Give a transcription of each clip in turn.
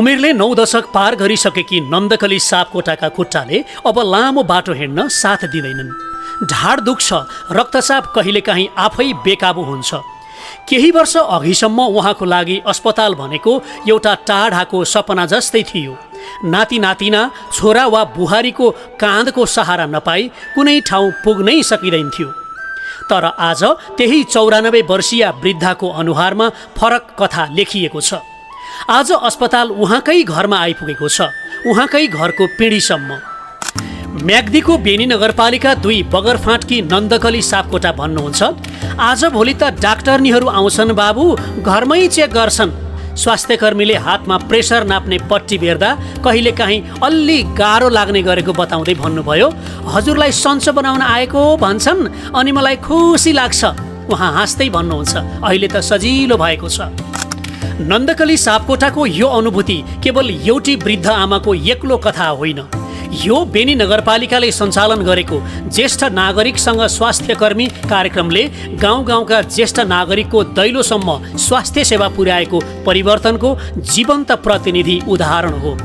उमेरले 9 दशक पार गरिसकेकी नन्दकली सापकोटाका खुट्टाले अब लामो बाटो हिँड्न साथ दिँदैनन्। ढाड दुख्छ, रक्तचाप कहिलेकाहीँ आफै बेकाबु हुन्छ। केही वर्ष अघिसम्म उहाँको लागि अस्पताल भनेको एउटा टाढाको सपना जस्तै थियो। नाति नातिना, छोरा वा बुहारीको काँधको सहारा नपाई कुनै ठाउँ पुग्नै सकिँदैन थियो। तर आज त्यही 94 वर्षीय वृद्धाको अनुहारमा फरक कथा लेखिएको छ। आज अस्पताल उहाँकै घरमा आइपुगेको छ, उहाँकै घरको पिँढीसम्म। म्याग्दीको बेनी नगरपालिका 2 बगरफाँटकी नन्दकली सापकोटा भन्नुहुन्छ, आज भोलि त डाक्टरनीहरू आउँछन् बाबु, घरमै चेक गर्छन्। स्वास्थ्यकर्मीले हातमा प्रेसर नाप्ने पट्टी बेर्दा कहिलेकाहीँ अलि गाह्रो लाग्ने गरेको बताउँदै भन्नुभयो, हजुरलाई सन्चो बनाउन आएको भन्छन् अनि मलाई खुसी लाग्छ। उहाँ हाँस्दै भन्नुहुन्छ, अहिले त सजिलो भएको छ। नन्दकली सापकोटाको यो अनुभूति केवल एउटी वृद्ध आमाको एक्लो कथा होइन। यो बेनी नगरपालिकाले सञ्चालन गरेको ज्येष्ठ नागरिकसँग स्वास्थ्यकर्मी कार्यक्रमले गाउँ गाउँका ज्येष्ठ नागरिकको दैलोसम्म स्वास्थ्य सेवा पुर्याएको परिवर्तनको जीवन्त प्रतिनिधि उदाहरण हो।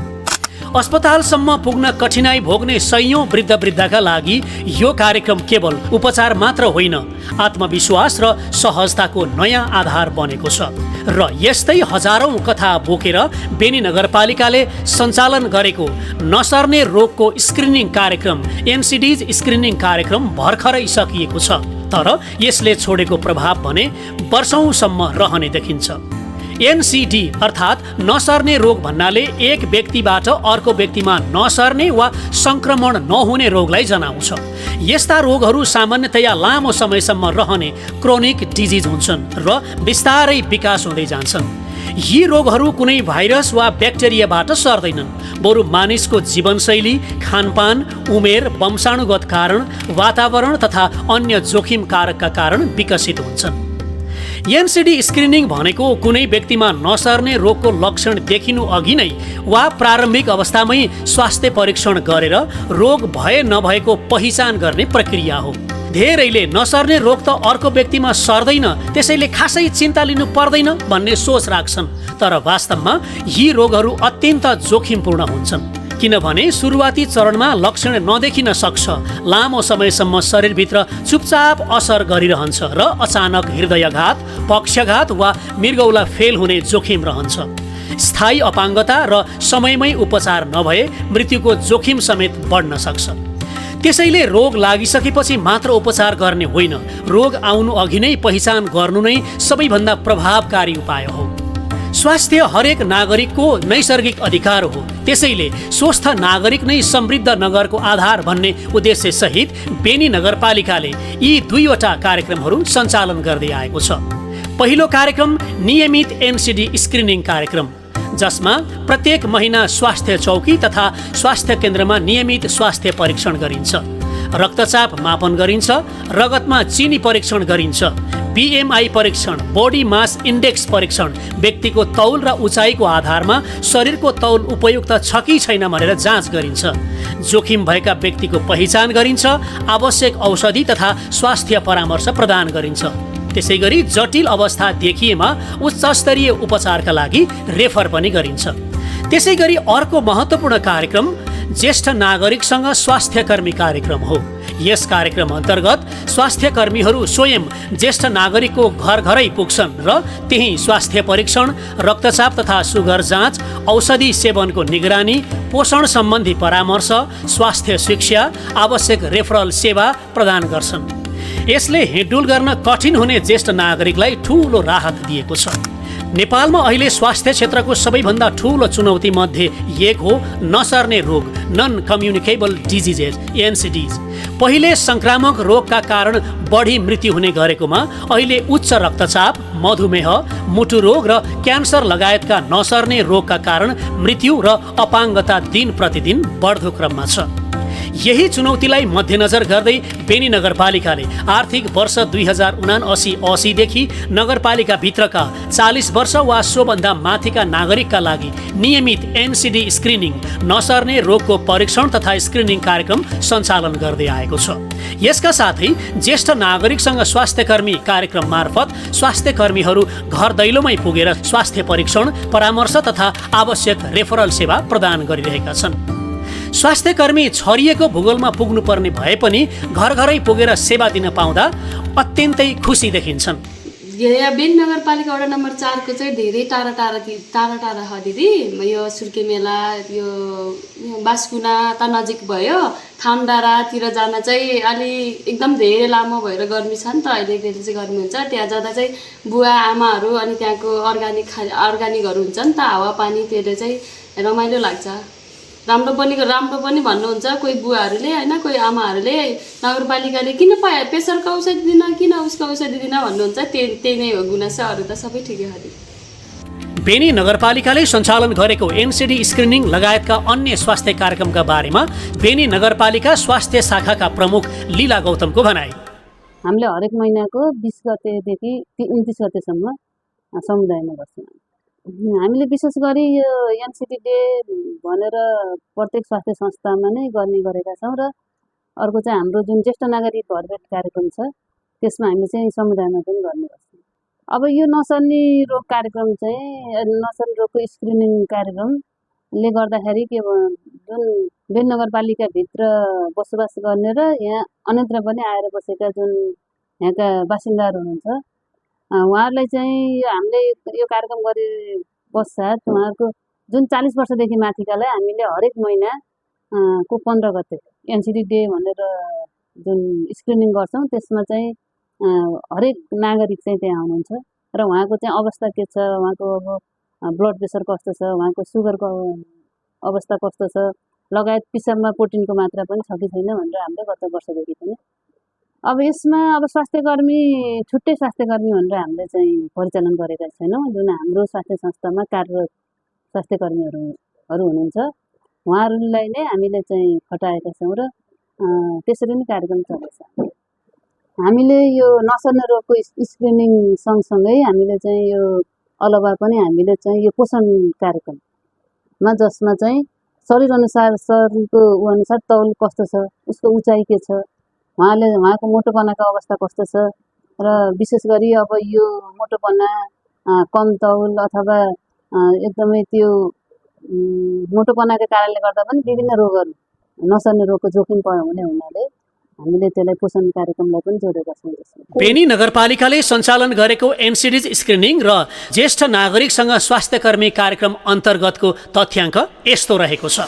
अस्पतालसम्म पुग्न कठिनाई भोग्ने सयौं वृद्ध वृद्धाका लागि यो कार्यक्रम केवल उपचार मात्र होइन, आत्मविश्वास र सहजताको नयाँ आधार बनेको छ। र यस्तै हजारौं कथा बोकेर बेनी नगरपालिकाले सञ्चालन गरेको नसर्ने रोगको स्क्रिनिङ कार्यक्रम एनसिडीज स्क्रिनिङ कार्यक्रम भर्खरै सकिएको छ। तर यसले छोडेको प्रभाव भने वर्षौंसम्म रहने देखिन्छ। एनसिडी अर्थात् नसर्ने रोग भन्नाले एक व्यक्तिबाट अर्को व्यक्तिमा नसर्ने वा संक्रमण नहुने रोगलाई जनाउँछ। यस्ता रोगहरू सामान्यतया लामो समयसम्म रहने क्रोनिक डिजिज हुन्छन् र बिस्तारै विकास हुँदै जान्छन्। यी रोगहरू कुनै भाइरस वा ब्याक्टेरियाबाट सर्दैनन्, बरु मानिसको जीवनशैली, खानपान, उमेर, वंशाणुगत कारण, वातावरण तथा अन्य जोखिम कारकका कारण विकसित हुन्छन्। एनसिडी स्क्रिनिङ भनेको कुनै व्यक्तिमा नसर्ने रोगको लक्षण देखिनु अघि नै वा प्रारम्भिक अवस्थामै स्वास्थ्य परीक्षण गरेर रोग भए नभएको पहिचान गर्ने प्रक्रिया हो। धेरैले नसर्ने रोग त अर्को व्यक्तिमा सर्दैन, त्यसैले खासै चिन्ता लिनु पर्दैन भन्ने सोच राख्छन्। तर वास्तवमा यी रोगहरू अत्यन्त जोखिमपूर्ण हुन्छन्, किनभने सुरुवाती चरणमा लक्षण नदेखिन सक्छ, लामो समयसम्म शरीरभित्र चुपचाप असर गरिरहन्छ र अचानक हृदयघात, पक्षघात वा मृगौला फेल हुने जोखिम रहन्छ। स्थायी अपाङ्गता र समयमै उपचार नभए मृत्युको जोखिम समेत बढ्न सक्छ। त्यसैले रोग लागिसकेपछि मात्र उपचार गर्ने होइन, रोग आउनु अघि नै पहिचान गर्नु नै सबैभन्दा प्रभावकारी उपाय हो। स्वास्थ्य हरेक नागरिकको नैसर्गिक अधिकार हो, त्यसैले स्वस्थ नागरिक नै समृद्ध नगरको आधार भन्ने उद्देश्य सहित बेनी नगरपालिकाले यी 2वटा कार्यक्रमहरू सञ्चालन गर्दै आएको छ। पहिलो कार्यक्रम नियमित एनसिडी स्क्रिनिङ कार्यक्रम, जसमा प्रत्येक महिना स्वास्थ्य चौकी तथा स्वास्थ्य केन्द्रमा नियमित स्वास्थ्य परीक्षण गरिन्छ। रक्तचाप मापन गरिन्छ, रगतमा चिनी परीक्षण गरिन्छ, बीएमआई परीक्षण, बॉडी मास इन्डेक्स परीक्षण, व्यक्तिको तौल र उचाइको आधारमा शरीरको तौल उपयुक्त छ कि छैन भनेर जाँच गरिन्छ। जोखिम भएका व्यक्तिको पहिचान गरिन्छ, आवश्यक औषधि तथा स्वास्थ्य परामर्श प्रदान गरिन्छ। त्यसैगरी जटिल अवस्था देखिएमा उच्च स्तरीय उपचारका लागि रेफर पनि गरिन्छ। त्यसैगरी अर्को महत्त्वपूर्ण कार्यक्रम ज्येष्ठ नागरिकसँग स्वास्थ्यकर्मी कार्यक्रम हो। यस कार्यक्रम अन्तर्गत स्वास्थ्यकर्मीहरू स्वयं ज्येष्ठ नागरिकको घर घरै पुग्छन् र त्यही स्वास्थ्य परीक्षण, रक्तचाप तथा सुगर जाँच, औषधि सेवनको निगरानी, पोषण सम्बन्धी परामर्श, स्वास्थ्य शिक्षा, आवश्यक रेफरल सेवा प्रदान गर्छन्। यसले हिँडडुल गर्न कठिन हुने ज्येष्ठ नागरिकलाई ठूलो राहत दिएको छ। नेपालमा अहिले स्वास्थ्य क्षेत्रको सबैभन्दा ठूलो चुनौती मध्ये एक हो नसर्ने रोग, नन कम्युनिकेबल डिजिजेज एनसिडीज। पहिले संक्रामक रोगका कारण बढी मृत्यु हुने गरेकोमा अहिले उच्च रक्तचाप, मधुमेह, मुटु रोग र क्यान्सर लगायतका नसर्ने रोगका कारण मृत्यु र अपाङ्गता दिन प्रतिदिन बढ्दो क्रममा छ। यही चुनौतीलाई मध्यनजर गर्दै बेनी नगरपालिकाले आर्थिक वर्ष 2079-80 देखि नगरपालिकाभित्रका 40 वर्ष वा सोभन्दा माथिका नागरिकका लागि नियमित एनसिडी स्क्रिनिङ, नसर्ने रोगको परीक्षण तथा स्क्रिनिङ कार्यक्रम सञ्चालन गर्दै आएको छ। यसका साथै ज्येष्ठ नागरिकसँग स्वास्थ्यकर्मी कार्यक्रम मार्फत स्वास्थ्यकर्मीहरू घर दैलोमै पुगेर स्वास्थ्य परीक्षण, परामर्श तथा आवश्यक रेफरल सेवा प्रदान गरिरहेका छन्। स्वास्थ्यकर्मी छरिएको भूगोलमा पुग्नुपर्ने भए पनि घर घरै पुगेर सेवा दिन पाउँदा अत्यन्तै खुसी देखिन्छन्। यहाँ बेनी नगरपालिका वडा नम्बर 4 को चाहिँ धेरै टाढा टाढा छ दिदी। यो सुर्के मेला, यो बास्कुना त नजिक भयो। थामडाँडातिर जान चाहिँ अलि एकदम धेरै लामो भएर गर्मी छ नि त, अहिले धेरै चाहिँ गर्मी हुन्छ। त्यहाँ जाँदा चाहिँ बुवा आमाहरू अनि त्यहाँको अर्ग्यानिकहरू हुन्छ नि त, हावापानी, त्यसले चाहिँ रमाइलो लाग्छ। राम्रो पनि भन्नुहुन्छ कोही बुवाहरूले होइन, कोही आमाहरूले नगरपालिकाले किन प्रेसरको औषधि दिन, किन उसको औषधि दिन भन्नुहुन्छ। त्यही नै हो गुनासो, अरू त सबै ठिकै हो। बेनी नगरपालिकाले सञ्चालन गरेको एनसिडी स्क्रिनिङ लगायतका अन्य स्वास्थ्य कार्यक्रमका बारेमा बेनी नगरपालिका स्वास्थ्य शाखाका प्रमुख लीला गौतमको भनाइ। हामीले हरेक महिनाको 20 गतेदेखि 29 गतेसम्म समुदायमा बस्छौँ। हामीले विशेष गरी यो एनसिडी डे भनेर प्रत्येक स्वास्थ्य संस्थामा नै गर्ने गरेका छौँ। र अर्को चाहिँ हाम्रो जुन ज्येष्ठ नागरिक घरभेट कार्यक्रम छ त्यसमा हामी चाहिँ समुदायमा पनि गर्ने गर्छौँ। अब यो नसर्ने रोग कार्यक्रम चाहिँ नसर्ने रोगको स्क्रिनिङ कार्यक्रमले गर्दाखेरि के जुन बेनी नगरपालिकाभित्र बसोबास गर्ने र यहाँ अन्यत्र पनि आएर बसेका जुन यहाँका बासिन्दाहरू हुनुहुन्छ उहाँहरूलाई चाहिँ हामीले यो कार्यक्रम गरे पश्चात उहाँहरूको जुन 40 वर्षदेखि माथिकालाई हामीले हरेक महिना को 15 गते एनसिडी डे भनेर जुन स्क्रिनिङ गर्छौँ। त्यसमा चाहिँ हरेक नागरिक चाहिँ त्यहाँ आउनुहुन्छ र उहाँको चाहिँ अवस्था के छ, उहाँको अब ब्लड प्रेसर कस्तो छ, उहाँको सुगरको अवस्था कस्तो छ, लगायत पिसाबमा प्रोटिनको मात्रा पनि छ कि छैन भनेर हामीले गत वर्षदेखि पनि। अब यसमा अब स्वास्थ्यकर्मी छुट्टै स्वास्थ्यकर्मी भनेर हामीले चाहिँ परिचालन गरेका छैनौँ। जुन हाम्रो स्वास्थ्य संस्थामा कार्यरत स्वास्थ्यकर्मीहरू हुनुहुन्छ उहाँहरूलाई नै हामीले चाहिँ खटाएका छौँ र त्यसरी नै कार्यक्रम चल्दैछ। हामीले यो नसर्ने रोगको स्क्रिनिङ सँगसँगै हामीले चाहिँ यो अलावा पनि हामीले चाहिँ यो पोषण कार्यक्रममा जसमा चाहिँ शरीरको अनुसार तौल कस्तो छ, उसको उचाइ के छ, उहाँको मोटोपनाको अवस्था कस्तो छ र विशेष गरी अब यो मोटोपना, कम तौल अथवा एकदमै त्यो मोटोपनाको कारणले गर्दा पनि विभिन्न रोगहरू, नसर्ने रोगको जोखिम हुने हुनाले हामीले त्यसलाई पोषण कार्यक्रमलाई पनि जोडेका छौँ। बेनी नगरपालिकाले सञ्चालन गरेको एनसिडी स्क्रिनिङ र ज्येष्ठ नागरिकसँग स्वास्थ्यकर्मी कार्यक्रम अन्तर्गतको तथ्याङ्क यस्तो रहेको छ।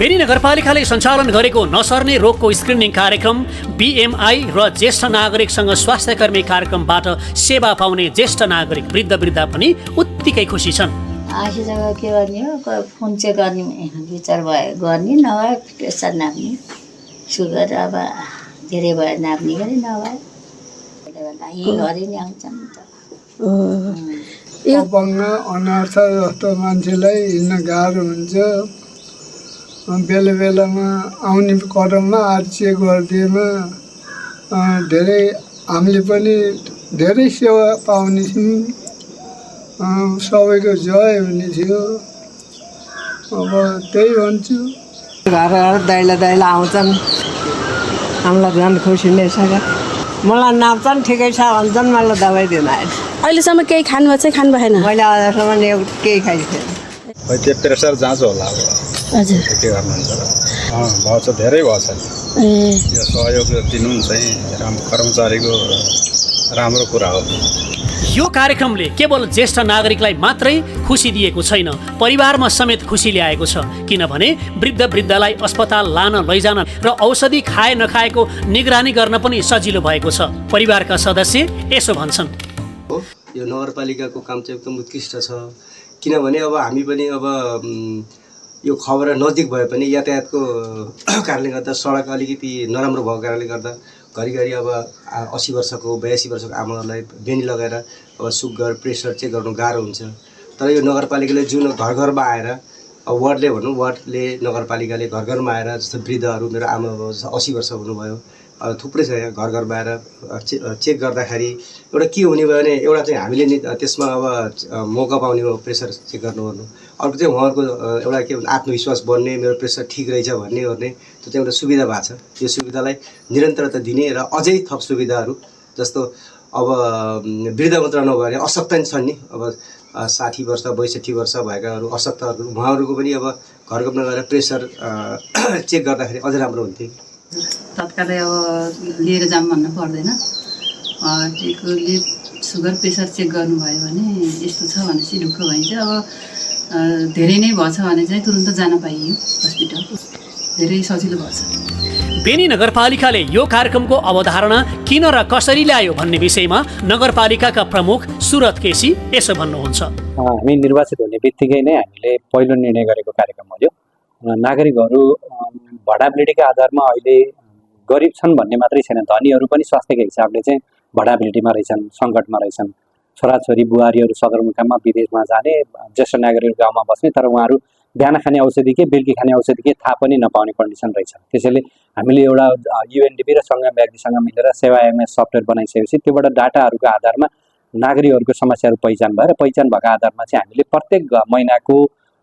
बेनी नगरपालिकाले सञ्चालन गरेको नसर्ने रोगको स्क्रिनिङ कार्यक्रम BMI र ज्येष्ठ नागरिकसँग स्वास्थ्यकर्मी कार्यक्रमबाट सेवा पाउने ज्येष्ठ नागरिक वृद्धा पनि उत्तिकै खुसी छन्। आखिरसँग के गर्ने हो, फोन चेक गर्ने विचार भयो गर्ने, नभए प्रेसर नाप्ने, सुगर अब धेरै भयो नाप्ने गरे, नभए यही घरै नै आउँछन् त। अपङ्ग अनाथ जस्तो मान्छेलाई हिँड्न गाह्रो हुन्छ। बेला बेलामा आउने क्रममा आरसिए गरिदिएमा धेरै हामीले पनि धेरै सेवा पाउने थियौँ। सबैको जय हुने थियो। अब त्यही भन्छु। घर घर दैलो आउँछन्, हामीलाई झन् खुसी नै छ। मलाई नाप्छन्, ठिकै छ भन्छन्, मलाई दबाई दिन आयो। अहिलेसम्म केही खानुभएको चाहिँ खानु भएन? मैले अहिलेसम्म केही खाइथिएन। त्यो प्रेसर जाँच होला अब। हजुर, के गर्नुहुन्छ र? भाउ चाहिँ धेरै भएको छ। यो सहयोग दिनु चाहिँ कर्मचारीको राम्रो कुरा हो। यो कार्यक्रमले केवल ज्येष्ठ नागरिकलाई मात्रै खुसी दिएको छैन, परिवारमा समेत खुसी ल्याएको छ। किनभने वृद्धलाई अस्पताल लान लैजान र औषधि खाए नखाएको निगरानी गर्न पनि सजिलो भएको छ। परिवारका सदस्य यसो भन्छन्। यो नगरपालिकाको काम चाहिँ एकदम उत्कृष्ट छ। किनभने अब हामी पनि अब यो खबर नजिक भए पनि यातायातको कारणले गर्दा सडक अलिकति नराम्रो भएको कारणले गर्दा घरिघरि अब 80 वर्षको 82 वर्षको आमाहरूलाई बेनी लगाएर अब सुगर प्रेसर चेक गर्नु गाह्रो हुन्छ। तर यो नगरपालिकाले जुन घर घरमा आएर वार्डले भनौँ, वार्डले नगरपालिकाले घर घरमा आएर जस्तो वृद्धहरू, मेरो आमा 80 वर्ष हुनुभयो, थुप्रै छ यहाँ, घर घरमा आएर चेक गर्दाखेरि एउटा के हुने भयो भने एउटा चाहिँ हामीले नि त्यसमा अब मौका पाउने हो प्रेसर चेक गर्नु। अर्को चाहिँ उहाँहरूको एउटा के भन्छ आत्मविश्वास बढ्ने, मेरो प्रेसर ठिक रहेछ भन्ने गर्ने, त्यो चाहिँ एउटा सुविधा भएको छ। यो सुविधालाई निरन्तरता दिने र अझै थप सुविधाहरू जस्तो अब वृद्ध मात्र नभएर अशक्त नि छन् नि, अब 60 वर्ष 62 वर्ष भएकाहरू अशक्तहरू, उहाँहरूको पनि अब घर घरमा गएर प्रेसर चेक गर्दाखेरि अझै राम्रो हुन्थ्यो। तत्कालै अब लिएर जाऊँ भन्नु पर्दैन। टेकोले सुगर प्रेसर चेक गर्नुभयो भने यस्तो छ भनेपछि ढुक्क भइन्छ। अब धेरै नै भएछ भने चाहिँ तुरुन्त जान पाइयो हस्पिटल, धेरै सजिलो भएछ। बेनी नगरपालिकाले यो कार्यक्रमको अवधारणा किन र कसरी ल्यायो भन्ने विषयमा नगरपालिकाका प्रमुख सुरत केसी यसो भन्नुहुन्छ। हामी निर्वाचित हुने बित्तिकै नै हामीले पहिलो निर्णय गरेको कार्यक्रम हो यो। नागरिकहरू भडाबिलिटीका आधारमा अहिले गरिब छन् भन्ने मात्रै छैन, धनीहरू पनि स्वास्थ्यको हिसाबले चाहिँ भडाबिलिटीमा रहेछन्, सङ्कटमा रहेछन्। छोराछोरी बुहारीहरू सदरमुकाममा विदेशमा जाने, ज्येष्ठ नागरिकहरू गाउँमा बस्ने, तर उहाँहरू बिहान खाने औषधि के बेलुकी खाने औषधि के थाहा पनि नपाउने कन्डिसन रहेछ। त्यसैले हामीले एउटा UNDP र सङ्घ व्यक्तिसँग मिलेर सेवा MS सफ्टवेयर बनाइसकेपछि त्योबाट डाटाहरूको आधारमा नागरिकहरूको समस्याहरू पहिचान भएर पहिचान भएको आधारमा चाहिँ हामीले प्रत्येक महिनाको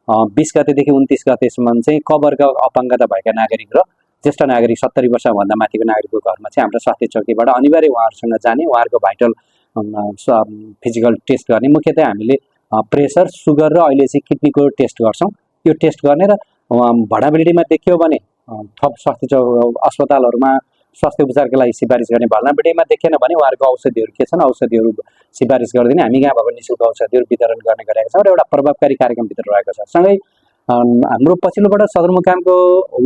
20 गतेदेखि 29 गतेसम्म चाहिँ कभरका अपाङ्गता भएका नागरिक र ज्येष्ठ नागरिक 70 वर्षभन्दा माथिको नागरिकको घरमा चाहिँ हाम्रो स्वास्थ्य चौकीबाट अनिवार्य उहाँहरूसँग जाने, उहाँहरूको भाइटल फिजिकल टेस्ट गर्ने। मुख्यतः हामीले प्रेसर, सुगर र अहिले चाहिँ किडनीको टेस्ट गर्छौँ। यो टेस्ट गर्ने र भडाबिलिटीमा देखियो भने थप स्वास्थ्य अस्पतालहरूमा स्वास्थ्य उपचारका लागि सिफारिस गर्ने, भडाबिलिटीमा देखेन भने उहाँहरूको औषधिहरू के छन्, औषधिहरू सिफारिस गरिदिने, हामी यहाँ भएको निःशुल्क औषधिहरू वितरण गर्ने गरेका छौँ र एउटा प्रभावकारी कार्यक्रमभित्र रहेको छ। सँगै हाम्रो पछिल्लोबाट सदरमुकामको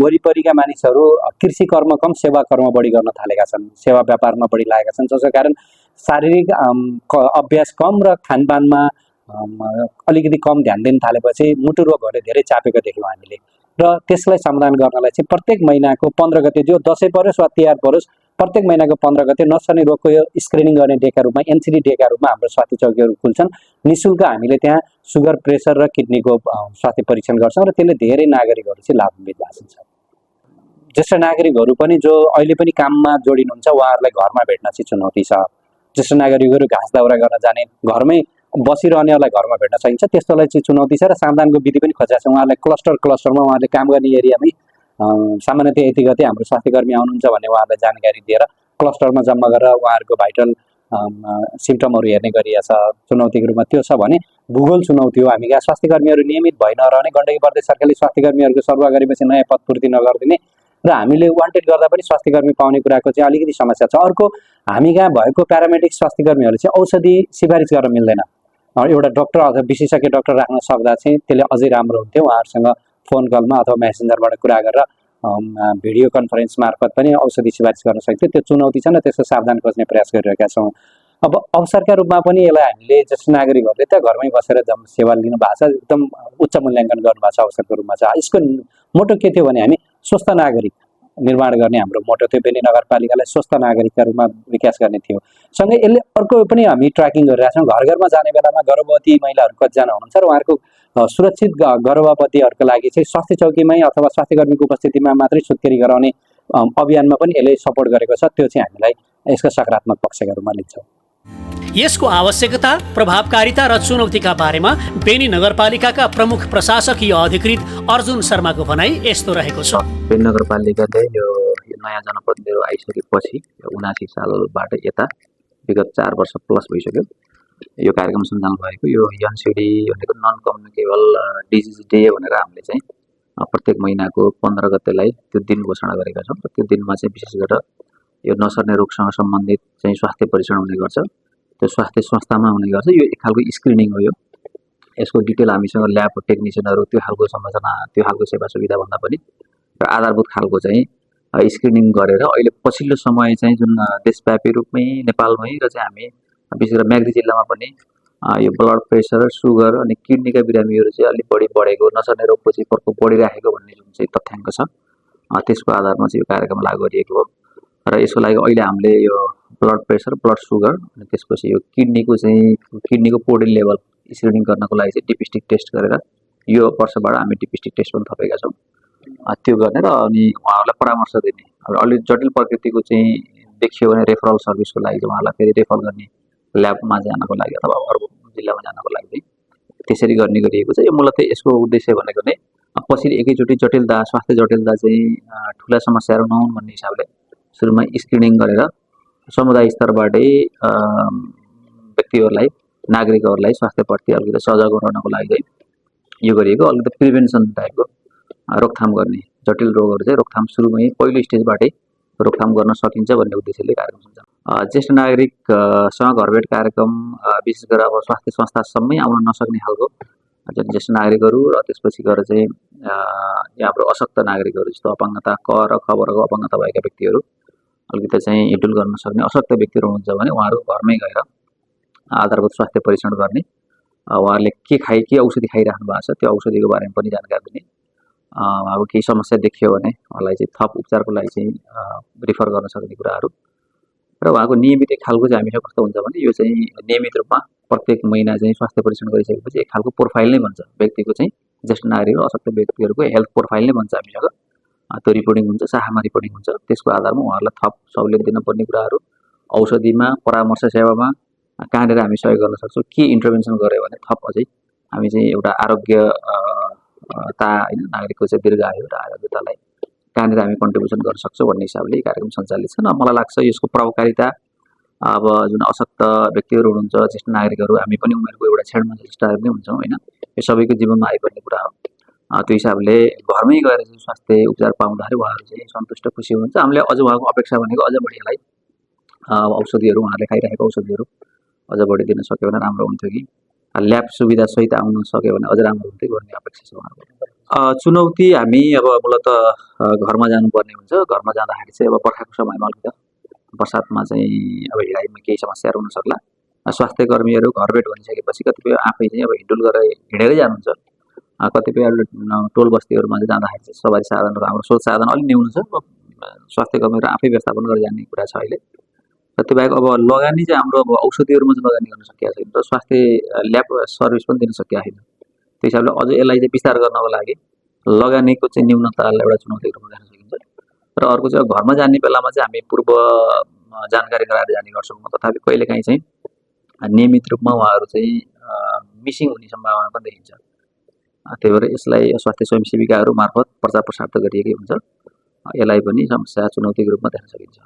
वरिपरिका मानिसहरू कृषि कर्म कम सेवा कर्म बढी गर्न थालेका छन्, सेवा व्यापारमा बढी लागेका छन्, जसको कारण शारीरिक अभ्यास कम र खानपानमा अलिकति कम ध्यान दिन थालेपछि मुटु रोगहरूले धेरै चापेको देख्यौँ हामीले। र त्यसलाई समाधान गर्नलाई चाहिँ प्रत्येक महिनाको 15 गते, जो दसैँ परोस् वा तिहार परोस्, प्रत्येक महिनाको 15 गते नसर्ने रोगको यो स्क्रिनिङ गर्ने डेका रूपमा, NCD डेका रूपमा हाम्रो स्वास्थ्य चौकीहरू खुल्छन्। निःशुल्क हामीले त्यहाँ सुगर, प्रेसर र किडनीको स्वास्थ्य परीक्षण गर्छौँ र त्यसले धेरै नागरिकहरू चाहिँ लाभान्वित भएको छ। ज्येष्ठ नागरिकहरू पनि जो अहिले पनि काममा जोडिनुहुन्छ, उहाँहरूलाई घरमा भेट्न चाहिँ चुनौती छ। ज्येष्ठ नागरिकहरू घाँस दाउरा गर्न जाने, घरमै बसिरहनेहरूलाई घरमा भेट्न सकिन्छ, त्यस्तोलाई चाहिँ चुनौती छ र समाधानको विधि पनि खोजेको छ। उहाँहरूलाई क्लस्टरमा उहाँहरूले काम गर्ने एरियामै सामान्यतया यति गते हाम्रो स्वास्थ्यकर्मी आउनुहुन्छ भन्ने उहाँहरूलाई जानकारी दिएर क्लस्टरमा जम्मा गरेर उहाँहरूको भाइटल सिम्टमहरू हेर्ने गरिएको छ। चुनौतीको रूपमा त्यो छ भने भूगोल चुनौती हो। हामी कहाँ स्वास्थ्यकर्मीहरू नियमित भइ नरहने, गण्डकी प्रदेश सरकारले स्वास्थ्यकर्मीहरूको सरुवा गरेपछि नयाँ पद पूर्ति नगरिदिने र हामीले वान्टेड गर्दा पनि स्वास्थ्यकर्मी पाउने कुराको चाहिँ अलिकति समस्या छ। अर्को, हामी कहाँ भएको प्यारामेडिक स्वास्थ्यकर्मीहरू चाहिँ औषधि सिफारिस गर्न मिल्दैन। एउटा डाक्टर अथवा विशेषज्ञ डाक्टर राख्न सक्दा चाहिँ त्यसले अझै राम्रो हुन्थ्यो। उहाँहरूसँग फोन कलमा अथवा मेसेन्जरबाट कुरा गरेर भिडियो कन्फरेन्स मार्फत पनि औषधि सिफारिस गर्न सकिन्थ्यो। त्यो चुनौती छ र त्यसको सावधान खोज्ने प्रयास गरिरहेका छौँ। अब अवसरका रूपमा पनि यसलाई हामीले ज्येष्ठ नागरिकहरूले त घरमै बसेर सेवा लिनु भएको छ, एकदम उच्च मूल्याङ्कन गर्नुभएको छ, अवसरको रूपमा छ। यसको मोटो के थियो भने हामी स्वस्थ नागरिक निर्माण गर्ने हाम्रो मोटो थियो। बेनी नगरपालिकालाई स्वस्थ नागरिकका रूपमा विकास गर्ने थियो। सँगै यसले अर्को पनि हामी ट्र्याकिङ गरिरहेका छौँ। घर घरमा जाने बेलामा गर्भवती महिलाहरू कतिजना हुनुहुन्छ र उहाँहरूको सुरक्षित गर्भवतीहरूको लागि चाहिँ स्वास्थ्य चौकीमै अथवा स्वास्थ्य कर्मीको उपस्थितिमा मात्रै सुत्केरी गराउने अभियानमा पनि यसले सपोर्ट गरेको छ। त्यो चाहिँ हामीलाई यसका सकारात्मक पक्षका रूपमा लिन्छौँ। यसको आवश्यकता, प्रभावकारिता र चुनौतीका बारेमा बेनी नगरपालिकाका प्रमुख प्रशासकीय अधिकृत अर्जुन शर्माको भनाइ यस्तो रहेको छ। बेनी नगरपालिकाले यो नयाँ जनप्रतिनिधिहरू आइसकेपछि 79 सालबाट यता विगत 4 वर्ष प्लस भइसक्यो यो कार्यक्रम सञ्चालन भएको। यो एनसिडी भनेको नन कम्युनिकेबल डिजिज डे भनेर हामीले चाहिँ प्रत्येक महिनाको 15 गतेलाई त्यो दिन घोषणा गरेका छौँ। र त्यो दिनमा चाहिँ विशेष गरेर यो नसर्ने रोगसँग सम्बन्धित चाहिँ स्वास्थ्य परीक्षण हुने गर्छ। त्यो स्वास्थ्य संस्थामा हुने गर्छ। यो एक खालको स्क्रिनिङ हो। यो यसको डिटेल हामीसँग ल्याब टेक्निसियनहरू त्यो खालको संरचना त्यो खालको सेवा सुविधा भन्दा पनि र आधारभूत खालको चाहिँ स्क्रिनिङ गरेर अहिले पछिल्लो समय चाहिँ जुन देशव्यापी रूपमै नेपालमै र चाहिँ हामी विशेष गरेर म्याग्दी जिल्लामा पनि यो ब्लड प्रेसर, सुगर अनि किडनीका बिरामीहरू चाहिँ अलिक बढी बढेको, नसर्ने रोगको चाहिँ प्रकोप बढिरहेको भन्ने जुन चाहिँ तथ्याङ्क छ त्यसको आधारमा चाहिँ यो कार्यक्रम लागू गरिएको हो। र यसको लागि अहिले हामीले यो ब्लड प्रेसर, ब्लड सुगर अनि त्यसपछि यो किडनीको पोर्टल लेभल स्क्रिनिङ गर्नको लागि चाहिँ डिपिस्टिक टेस्ट गरेर यो वर्षबाट हामी डिपिस्टिक टेस्ट पनि थपेका छौँ। त्यो गर्ने र अनि उहाँहरूलाई परामर्श दिने। अब अलि जटिल प्रकृतिको चाहिँ देखियो भने रेफरल सर्भिसको लागि चाहिँ उहाँलाई फेरि रेफर गर्ने ल्याबमा जानको लागि अथवा अरू जिल्लामा जानको लागि चाहिँ त्यसरी गर्ने गरिएको छ। यो मूलतः यसको उद्देश्य भनेको नै पछि एकैचोटि जटिलता, स्वास्थ्य जटिलता चाहिँ ठुला समस्याहरू नहुन् भन्ने हिसाबले सुरुमा स्क्रिनिङ गरेर समुदाय स्तरबाटै व्यक्तिहरूलाई, नागरिकहरूलाई स्वास्थ्यप्रति अलिकति सजग गराउनको लागि चाहिँ यो गरिएको। अलिकति प्रिभेन्सन टाइपको रोकथाम गर्ने, जटिल रोगहरू चाहिँ रोकथाम सुरुमै पहिलो स्टेजबाटै रोकथाम गर्न सकिन्छ भन्ने उद्देश्यले कार्यक्रम सञ्चालन। ज्येष्ठ नागरिकसँग घरभेट कार्यक्रम विशेष गरेर अब स्वास्थ्य संस्थासम्मै आउन नसक्ने खालको ज्येष्ठ नागरिकहरू र त्यसपछि गएर चाहिँ हाम्रो अशक्त नागरिकहरू जस्तो अपाङ्गता क र ख वर्गको अपाङ्गता भएका व्यक्तिहरू अलिकति चाहिँ हिँडडुल गर्न सक्ने अशक्त व्यक्तिहरू हुनुहुन्छ भने उहाँहरू घरमै गएर आधारभूत स्वास्थ्य परीक्षण गर्ने, उहाँहरूले के औषधि खाइराख्नु भएको छ त्यो औषधिको बारेमा पनि जानकारी दिने, अब केही समस्या देखियो भने उहाँलाई चाहिँ थप उपचारको लागि चाहिँ रिफर गर्न सक्ने कुराहरू र उहाँको नियमित एक खालको चाहिँ हामीसँग कस्तो हुन्छ भने यो चाहिँ नियमित रूपमा प्रत्येक महिना चाहिँ स्वास्थ्य परीक्षण गरिसकेपछि एक खालको प्रोफाइल नै बन्छ व्यक्तिको चाहिँ ज्येष्ठ नागरिक र अशक्त व्यक्तिहरूको हेल्थ प्रोफाइल नै बन्छ हामीसँग। त्यो रिपोर्टिङ हुन्छ, शाखामा रिपोर्टिङ हुन्छ। त्यसको आधारमा उहाँहरूलाई थप सहुलियत दिनुपर्ने कुराहरू, औषधिमा, परामर्श सेवामा कहाँनिर हामी सहयोग गर्न सक्छौँ, के इन्टरभेन्सन गऱ्यो भने थप अझै हामी चाहिँ एउटा आरोग्यता होइन नागरिकको चाहिँ दीर्घायु र आरोग्यतालाई कहाँनिर हामी कन्ट्रिब्युसन गर्न सक्छौँ भन्ने हिसाबले कार्यक्रम सञ्चालित छ। मलाई लाग्छ यसको प्रभावकारिता अब जुन अशक्त व्यक्तिहरू हुनुहुन्छ, ज्येष्ठ नागरिकहरू, हामी पनि उमेरको एउटा छेडमा ज्येष्ठ नै हुन्छौँ होइन, यो सबैको जीवनमा आइपर्ने कुरा हो। त्यो हिसाबले घरमै गएर चाहिँ स्वास्थ्य उपचार पाउँदाखेरि उहाँहरू चाहिँ सन्तुष्ट खुसी हुनुहुन्छ। हामीले अझ उहाँको अपेक्षा भनेको अझ बढी यसलाई औषधिहरू उहाँहरूले खाइरहेको औषधिहरू अझ बढी दिन सक्यो भने राम्रो हुन्थ्यो कि ल्याब सुविधा सहित आउन सक्यो भने अझ राम्रो हुन्थ्यो भन्ने अपेक्षा छ उहाँहरूको। चुनौती हामी अब मूलत घरमा जानुपर्ने हुन्छ। घरमा जाँदाखेरि चाहिँ अब बर्खाको समयमा अलिकति बर्सातमा चाहिँ अब हिँडाइमा केही समस्याहरू हुन सक्ला। स्वास्थ्य कर्मीहरू घरभेट भनिसकेपछि कतिपय आफै चाहिँ अब हिँडुल गरेर हिँडेरै जानुहुन्छ। कतिपय टोल बस्तीहरूमा चाहिँ जाँदाखेरि चाहिँ सवारी साधनहरू हाम्रो स्रोत साधन अलिक न्यून छ। स्वास्थ्य कर्मीहरू आफै व्यवस्थापन गरेर जाने कुरा छ अहिले। र त्यो बाहेक अब लगानी चाहिँ हाम्रो अब औषधिहरूमा चाहिँ लगानी गर्न सकिएको छैन र स्वास्थ्य ल्याब सर्भिस पनि दिन सकिएको छैन। त्यो हिसाबले अझ यसलाई चाहिँ विस्तार गर्नको लागि लगानीको चाहिँ न्यूनतालाई एउटा चुनौतीको रूपमा देख्न सकिन्छ। र अर्को चाहिँ घरमा जाने बेलामा चाहिँ हामी पूर्व जानकारी गराएर जाने गर्छौँ। तथापि कहिलेकाहीँ चाहिँ नियमित रूपमा उहाँहरू चाहिँ मिसिङ हुने सम्भावना पनि देखिन्छ। त्यही भएर यसलाई स्वास्थ्य स्वयंसेविकाहरू मार्फत प्रचार प्रसार त गरिएकै हुन्छ। यसलाई पनि समस्या चुनौतीको रूपमा देख्न सकिन्छ।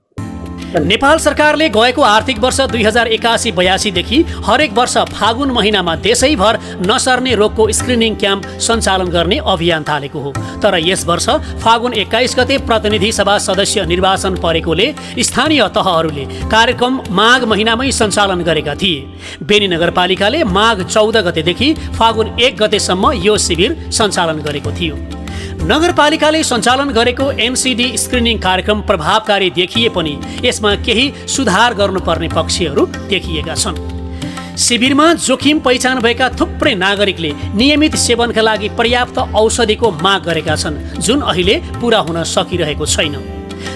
नेपाल सरकारले गएको आर्थिक वर्ष 2081-82 देखि हरेक वर्ष फागुन महिनामा देशैभर नसर्ने रोगको स्क्रिनिङ क्याम्प सञ्चालन गर्ने अभियान थालेको हो। तर यस वर्ष फागुन 21 गते प्रतिनिधि सभा सदस्य निर्वाचन परेकोले स्थानीय तहहरूले कार्यक्रम माघ महिनामै सञ्चालन गरेका थिए। बेनी नगरपालिकाले माघ 14 गतेदेखि फागुन 1 गतेसम्म यो शिविर सञ्चालन गरेको थियो। नगरपालिकाले सञ्चालन गरेको एनसिडी स्क्रिनिङ कार्यक्रम प्रभावकारी देखिए पनि यसमा केही सुधार गर्नुपर्ने पक्षहरू देखिएका छन्। शिविरमा जोखिम पहिचान भएका थुप्रै नागरिकले नियमित सेवनका लागि पर्याप्त औषधिको माग गरेका छन्, जुन अहिले पूरा हुन सकिरहेको छैन।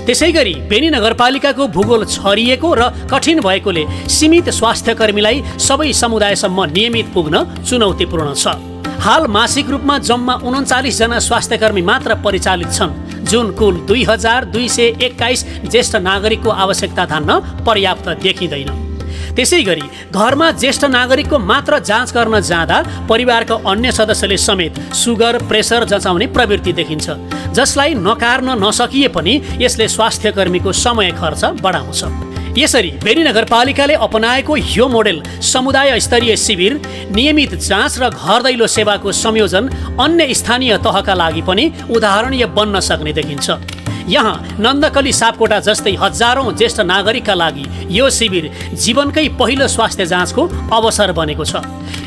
त्यसैगरी बेनी नगरपालिकाको भूगोल छरिएको र कठिन भएकोले सीमित स्वास्थ्यकर्मीलाई सबै समुदायसम्म नियमित पुग्न चुनौतीपूर्ण छ। हाल मासिक रूपमा जम्मा 39 जना स्वास्थ्यकर्मी मात्र परिचालित छन्, जुन कुल 2221 ज्येष्ठ नागरिकको आवश्यकता धान्न पर्याप्त देखिँदैन। त्यसैगरी घरमा ज्येष्ठ नागरिकको मात्र जाँच गर्न जाँदा परिवारका अन्य सदस्यले समेत सुगर, प्रेसर जचाउने प्रवृत्ति देखिन्छ, जसलाई नकार्न नसकिए पनि यसले स्वास्थ्यकर्मीको समय खर्च बढाउँछ। यसरी बेनी नगरपालिकाले अपनाएको यो मोडेल समुदाय स्तरीय शिविर, नियमित जाँच र घर दैलो सेवाको संयोजन अन्य स्थानीय तहका लागि पनि उदाहरणीय बन्न सक्ने देखिन्छ। यहाँ नन्दकली सापकोटा जस्तै हजारौं ज्येष्ठ नागरिकका लागि यो शिविर जीवनकै पहिलो स्वास्थ्य जाँचको अवसर बनेको छ।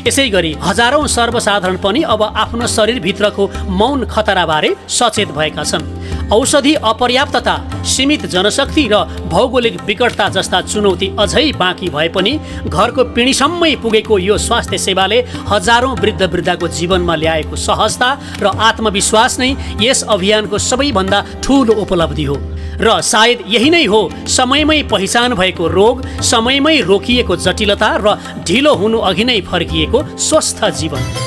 यसैगरी हजारौं सर्वसाधारण पनि अब आफ्नो शरीरभित्रको मौन खतराबारे सचेत भएका छन्। औषधि अपर्याप्तता, सीमित जनशक्ति र भौगोलिक विकटता जस्ता चुनौती अझै बाँकी भए पनि घरको पिँढीसम्मै पुगेको यो स्वास्थ्य सेवाले हजारौं वृद्ध वृद्धाको जीवनमा ल्याएको सहजता र आत्मविश्वास नै यस अभियानको सबैभन्दा ठूलो उपलब्धि हो। र सायद यही नै हो समयमै पहिचान भएको रोग, समयमै रोकिएको जटिलता र ढिलो हुनु अघि नै फर्किएको स्वस्थ जीवन।